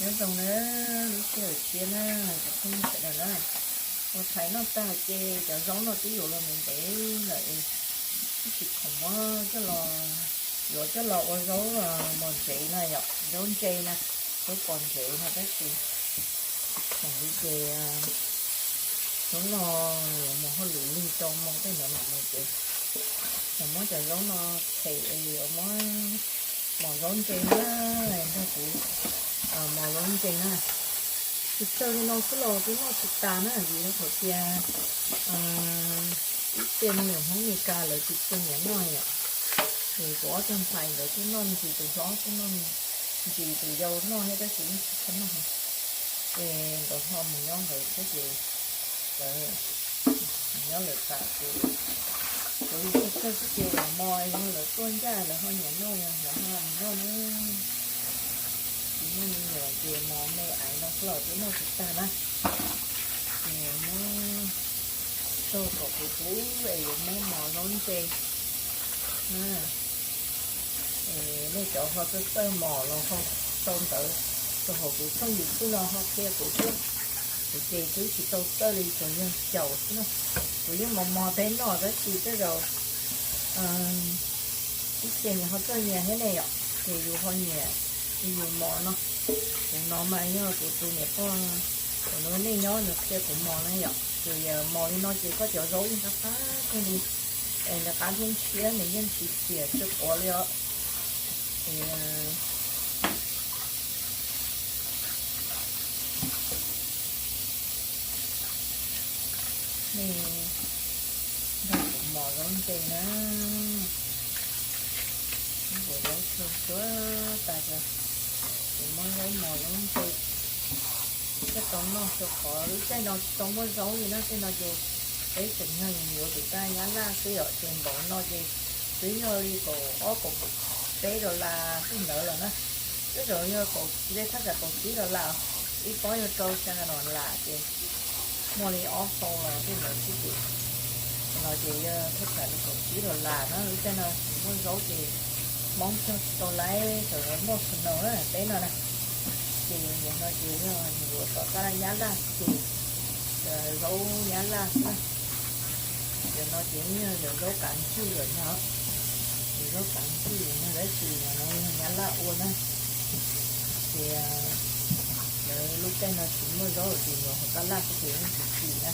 Nyob zoo na, lub sij hawm tshiab na, cov phooj ywg sawv daws na, ua tshais noj tag ces cov zaub no twb yuav los ntev ntev lawm, twb tsis khoom muab coj los, yuav coj los ua zaub mos ntsev na yom, zaub ntse na, zaub pos ntsev no tab sis tsis khoom li ces hnub no yuav mus hauj lwm lig rau moo tej ntawd mam mus ces yuav muab cov zaub no them es yuav muab mos zaub ntse na, nrog kuv mos zaub ntse na. Tsis tsawg li no xwb los twb noj tsis tas na vim rau qhov tias ib txhia me nyuam Hmoob Mes Kas lawv tsis tshua nyiam noj yom. Ces kuv ob tug ntxhais nkawd kuj noj ntsis, tus hlob kuj noj ntsis, tus yau noj thiab tab sis yeej tsis tshua noj. Ces nkawd ho mus nyob nkawd thiab ces lawv mus nyob lawv tas ces kuv li tsawg tsawg xwb ces los mos yog lawv tuaj ncaj lawv ho nyiam noj yog lawv ho mus noj na. Tsis muaj me nyuam ces mos me aiv no xwb los twb noj tsis tag na. Ces muab tsau kom puv puv es yuav muab mos zaub ntse na. Nej cov ho txawj txawj mos los ho sau ntawv rau hauv kuv tshooj YouTube no ho qhia kuv thiab. Kuv ces twb tsis tau txawj li, tsuas yog xyaum xwb na. Kuv yeej mos mos peb noj tab sis tej zaum ib txhia nyias ho txawj nyias thiab ne yom, ces yus ho nyiam li yus mos no. Kuv no mas yog kuv tus niam pog, kuv nrog nej nyob nws qhia kuv mos na yom, ces mos li no ces koj cov zaub yeej qab qab kawg li, es nws qab thiab ntshiab nws yeej tsis xiam tsis quav li os. Nej nrog kuv mos zaub ntse na. Muab kuv zaub tshua tshua tas, kuv muab zaub mos zaub ntse thiaj tau noj, rau qhov lub caij no tsis tau muaj zaub li na. Tej no ces peb tseem yog yuav tus taj nyab laj xwb yom, ces npaum no ces twb yog li kaum ob kaum peb dollar xwb ntawd lawm na. Tej zaum yog kaum, tej thaj tsam kaum tsib dollar, ib pob yog rau xya dollar ces muaj li ob xyoo los tej ntawd xwb ces, no ces yog thaj tsam li kaum tsib dollar na. Lub caij no tsis muaj zaub ces Hmoob cog tsis tau laib, txawm muaj snow na peb no na. Ces nim no ces yog yuav tom taj nyab laj xwb ces zaub nyab laj xwb na. Cov no ces yog cov zaub kav ntswj lawm no, cov zaub kav ntswj lawm no tab sis no yog nyab laj ua na. Ces lawv lub caij no tsis muaj zaub ces yuav hauv taj laj xwb ces yeej tsis tsim na.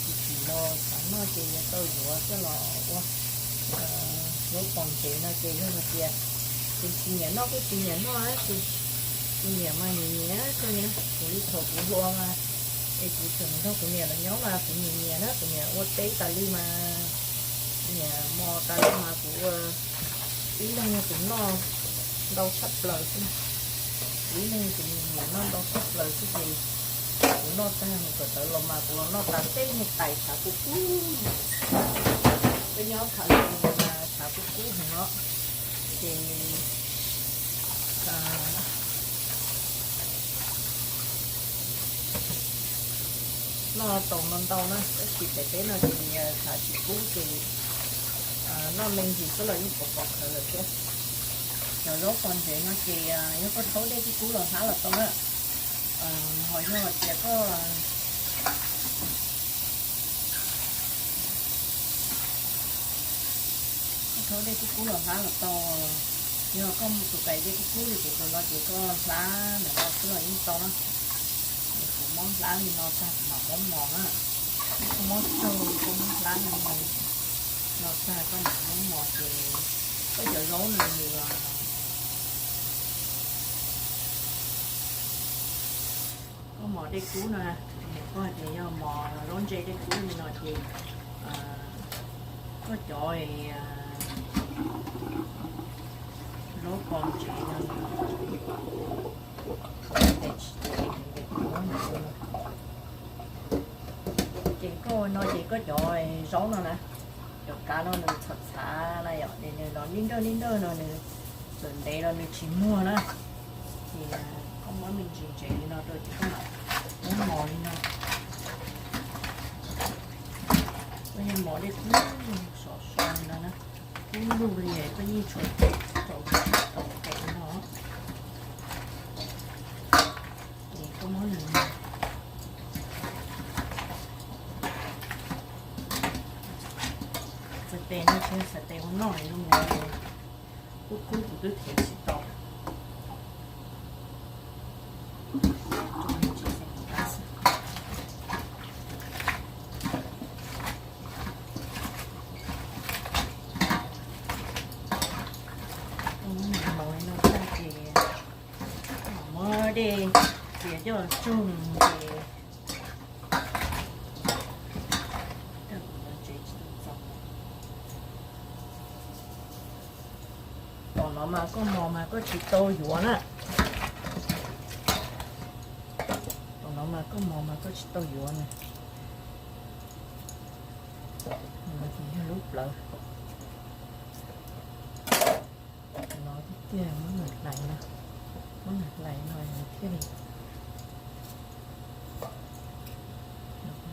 Tsis tsim los tshav noj ces yuav tau yuav coj los ua zaub pos ntsev no ces yog hais tias tus tsis nyiam noj kuj tsis nyiam noj, tus, tus nyiam mas nyiam nyiam kawg li na. Kuv li thaum kuv hluas mas es kuv tseem nrog kuv niam lawv nyob mas kuv nyiam nyiam na, kuv niam ua teb tas li mas, kuv niam mos tas li mas kuv ua ib leeg kuv noj ntau tshaj plaws xwb na. Kuv ib leeg kuv nyiam noj ntau tshaj plaws xwb ces kuv noj tag mus kawm ntawv los mas kuv los noj tas tej niag tais tshav kub kub. Peb nyob Thav Lwm mas tshav kub kub heev os. Ces noj tau no ntau na, tab sis pem teb no ces tshav tsis kub ces noj me ntsis xwb los yeej pov pov khawv lawm thiab. Cov zaub pos ntsev no ces yog koj rhaub dej tib kub los hlab los tau na. Ho yog hais tias koj rhaub dej tib kub los hlab los tau. Yog koj mus tus tais dej tib kub li kuv tus no ces koj hlab ntawm no xwb los yeej tau na. Kuv muab hlab li no tag kuv mam muab mos na. Koj muab tsau, koj muab hlab li no tag koj mam muab mos ces koj cov zaub no nws koj mos dej kub no, koj hais tias yog mos zaub ntse dej kub li no ces koj cov zaub pos ntsev no ces koj ua no ces koj cov zaub no na, cov kav no nws txhav txhav na yom, nws los nij nrawj nij nrawj no nws txawm ntev los nws tsis muag na. Ces koj muab me ntsis ntsev li no rau ces koj mam muab mos li no. Koj yeej mos dej kub sov so li no na, kub lug li koj yeej tshuav tau tau tes li no. Tsis xav tes ua noj zoo li, kub kub kuv twb thaiv tsis tau. Ua li no tag ces muab dej txias coj tsuag ces tom no mas koj mos mas koj tsis tau yuav na. Tom no mas koj mos mas koj tsis tau yuav na. No ces yog lub plawv. No tiag tiag, muab nws hlais no, muab nws hlais no nws thiaj li,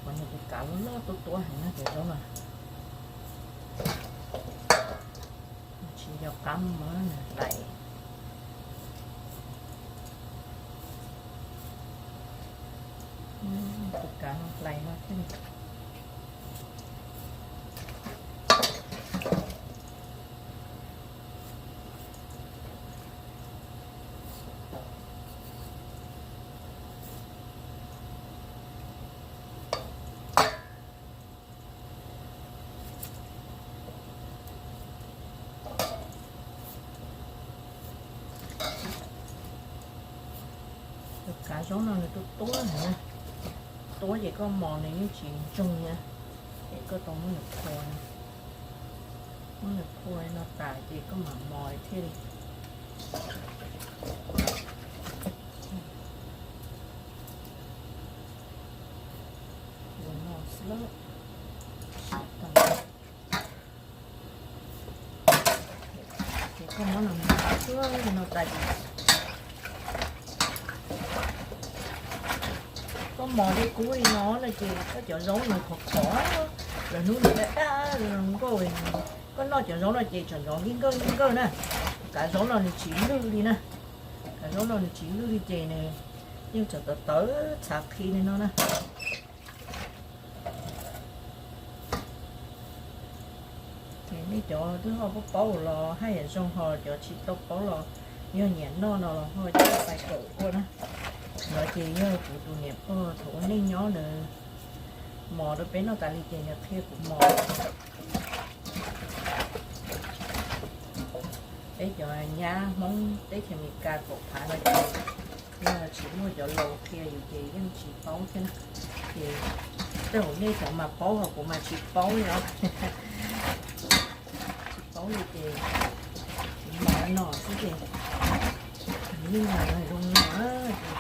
qhov no tus kav loj loj tuab tuab heev na cov zaub no. Tsis yog qab, muab nws hlais, tus kav no hlais no thiaj li. Tus kav zaub no nws tuab tuab heev na, tuab ces koj mos nws yeej tsis ntsoog na, ces koj tau muab nws phua, muab nws phua no tas ces koj mam mos thiaj li. Ces koj muab no tas ces koj mos li kub li no no ces koj cov zaub nws khov khov, lawm hnub nws daj daj zoo nkauj. Koj noj cov zaub no ces tsam zaub nkig nkawj nkig nkawj na. Kav zaub no nws tsis lwj li na. Kav zaub no nws tsis lwj li ces nws yeej tseem tawv tawv txhav qhi li no na. Ces nej cov twb ho paub paub los haj yam zoo, ho cov tsis tau paub los yog nyiam noj no los ho coj pais kawm ua na. No ces yog kuv tus niam pog thaum ua neej nyob nws mos rau peb noj tas li ces nws qhia kuv mos. Peb cov nyab Hmoob teb chaws Amelikas kaum phav no ces yog tsis muaj cov laus qhia yus ces yeej tsis paub thiab na. Ces tej zaum nej cov mas paub ho kuv mas tsis paub li os. Tsis paub li ces kuv mos no xwb ces yeej zoo no ces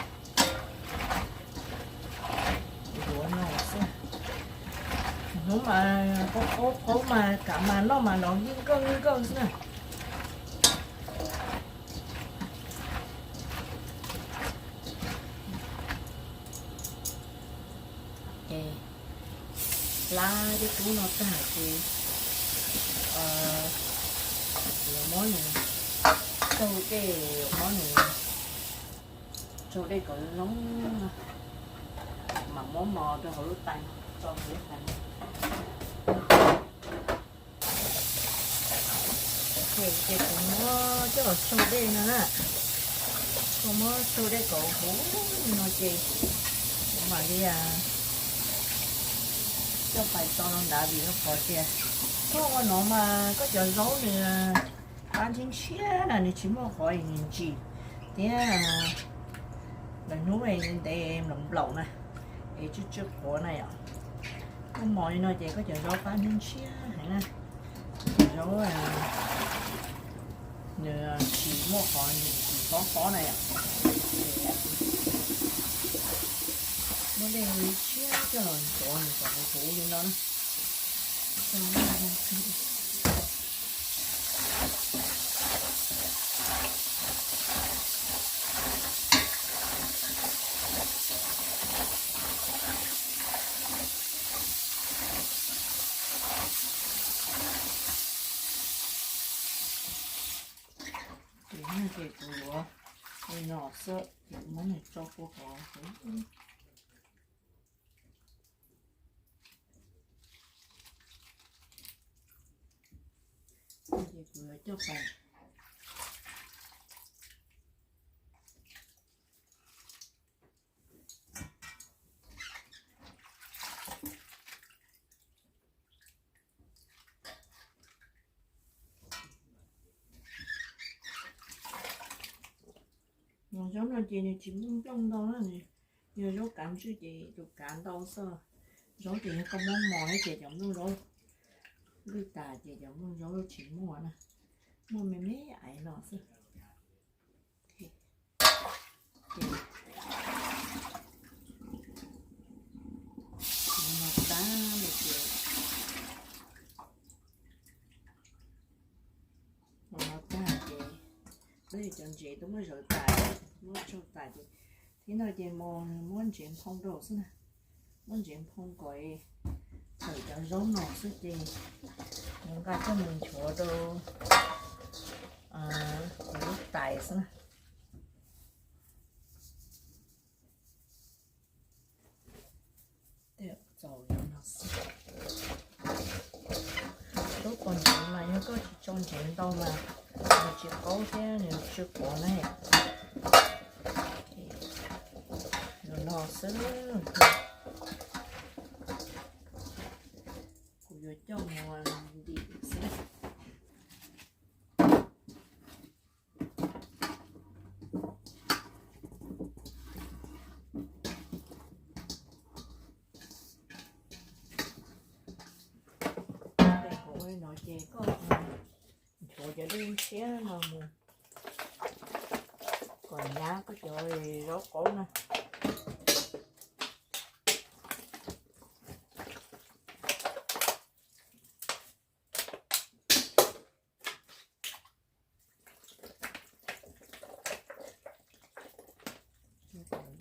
yuav no xwb. Hnub mas qaub qaub qaub mas kav mas noj mas los nkig nkawj nkig nkawj xwb na. Ces hlab tej kub no tag ces yuav muab nws, tsaug dej, yuav muab nws tsaug dej kom zoo no mas muab mos rau hauv lub tais, tso hauv lub tais. Ces kuv muab coj los tsaug dej no na, kuv muab tsaug dej kom huv li no ces kuv mam li coj pais tso rau nrad vim rau qhov tias thaum ua no mas koj cov zaub nws pab ntshiab ntshiab na, nws tsis muaj qhov nws ntsim thiab. Lawm hnub ntev nplaum nplaum na es tsw tsw quav na yom. Koj mos li no ces koj cov zaub pab ntshiab ntshiab heev na, cov zaub nws tsis muaj qhov nws tsis pob pob na yom. Muab dej tshiab coj los ntxuav nws kom huv huv li no na. Ces no ces kuv yuav li no xwb ces kuv muab nws tso kua hauv. Kuv yuav coj pais. Nws zaub no ces nws tsis muaj nplooj ntau na, nws yog zaub kav ntswj ces tus kav ntau xwb. Zaub ces yog koj muab mos ces cov nplooj zaub lwj tas ces cov nplooj zaub tsis muaj na, muaj me me aiv no xwb. Mus no tag ces, mus no tag ces, peb cov ntsev twb muab zawv tas, muab tsaug tas ces, thib no ces mus muab ntsev nphoo rau xwb na, muab ntsev nphoo kom tawm cov zaub no xwb ces mus nqa coj mus nchuav rau kuv lub tais xwb na. Lub pos ntsev mas yog koj tsis tso ntsev ntau mas nws tsis qaub thiab nws tsw quav na. Zaum no xwb, kuv yuav coj mus ntim xwb. Ua li no ces koj nchuav cov dej tshiab no mus kom nyab koj cov zaub qaub na.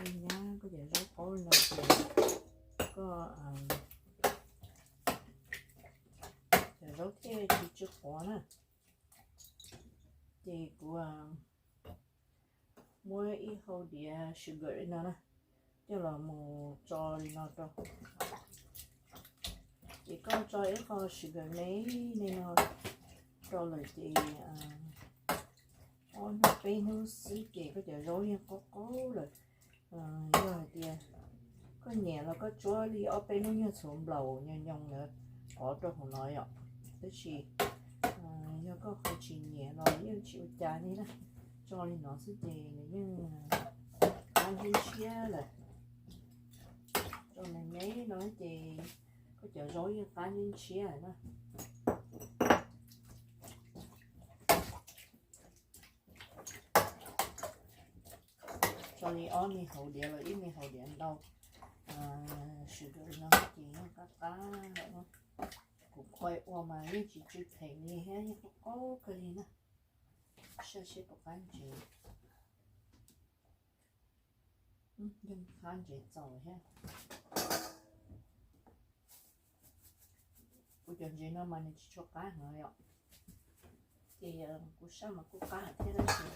Nyab koj cov zaub qaub no ces koj, cov zaub thiaj tsis tsw quav na. Ces kuv muab ib hau diav sugar li no na, coj los mus tso li no rau. Ces koj tso ib qho sugar me li no rau lawm ces ob hnub peb hnub xwb ces koj cov zaub yeej qaub qaub lawm. Yog hais tias koj nyiam los koj tsuab li ob peb lub nyuag txhuv nplaum nyoos nyoos ntawd qov rau hauv no yom. Tab sis yog koj ho tsis nyiam los yeej tsis ua cas li na, tso li no xwb ces nws yeej qab ntshiab ntshiab lawm. Tso me me no ces koj cov zaub yeej qab ntshiab ntshiab lawm na. Tso li ob me hauv diav los ib me hauv diav ntau, sugar no ces yeej qab qab lawm na. Kuv khuav ua mas yeej tsis tsw pheem li thiab yeej qaub qaub kawg li na. Saib seb puas qab ntsev. Yeej qab ntsev txaus thiab. Kuv cov ntsev no mas nws tsis tshua qab heev yom. Ces kuv saj mas kuj qab thiab tab sis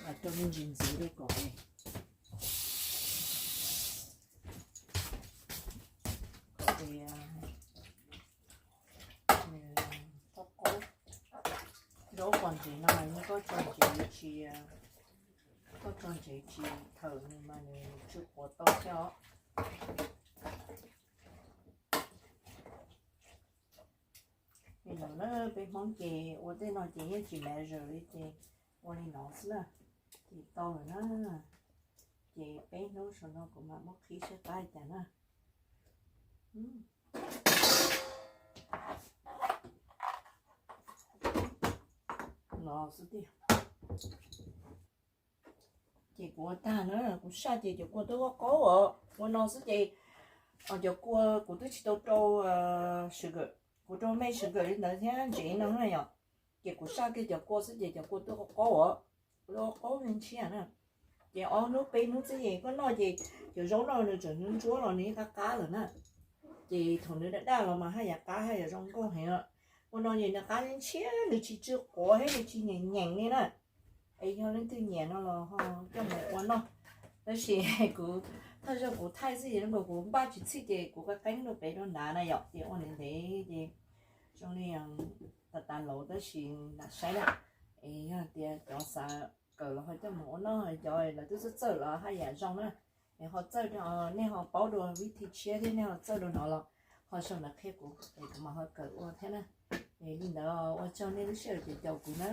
mam rau me ntsis ntxiv rau kom, kom nws qaub qaub. Zaub pos ntsev no mas yog koj tso ntsev tsis, koj tso ntsev tsis thawm nws mas nws tsw quav tau thiab os. Li no na, peb Hmoob ces ua tej no ces yeej tsis measure li ces ua li no xwb na, ces tau lawm na. Ces peb hnub saum no kuv mam muab qhib saib qab li cas na. No xwb tiag. Ces kuv ua tag na, kuv saj ces cov kua twb qaub qaub os. Ua no xwb ces cov kua kuv twb tsis tau rau sugar, kuv rau me sugar li ntawd thiab ntsev no na yom. Ces kuv saj kiag cov kua xwb ces cov kua twb qaub qaub os, qaub qaub ntshiab na. Ces ob hnub peb hnub xwb ces koj noj ces cov zaub no nws tseem ntsuab los nws yeej qab qab lawm na. Ces thaum nws daj daj los mas haj yam qab haj yam zoo nkauj heev. Ua no ces nws qab ntshiab, nws tsis tsw quav thiab nws tsis nyeem nyeem li na. Es yog leej twg nyiam no los ho coj mus ua noj. Tab sis kuv thawj zaug kuv thaij xwb ces kuv npaj tsis txhij ces kuv qeeb qeeb rau pem rau nrad na yom, ces ua ntev ntev ces Zoo li tas tas los tab sis lam saib na, es yog tias cov xav kawm los ho coj mus ua noj, cov lawv twb txawj txawj los haj yam zoo na. Es ho txawj, nej ho paub dua vib thi tshiab thiab nej ho txawj dua no los ho sau ntawv qhia kuv es kuv mam ho kawm ua thiab na. Es li ntawd ua tsaug nej lub sij hawm caum kuv na.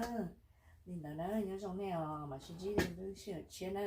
Li ntawd na, nyob zoo nej os, mam sib ntsib lub sij hawm tshiab na.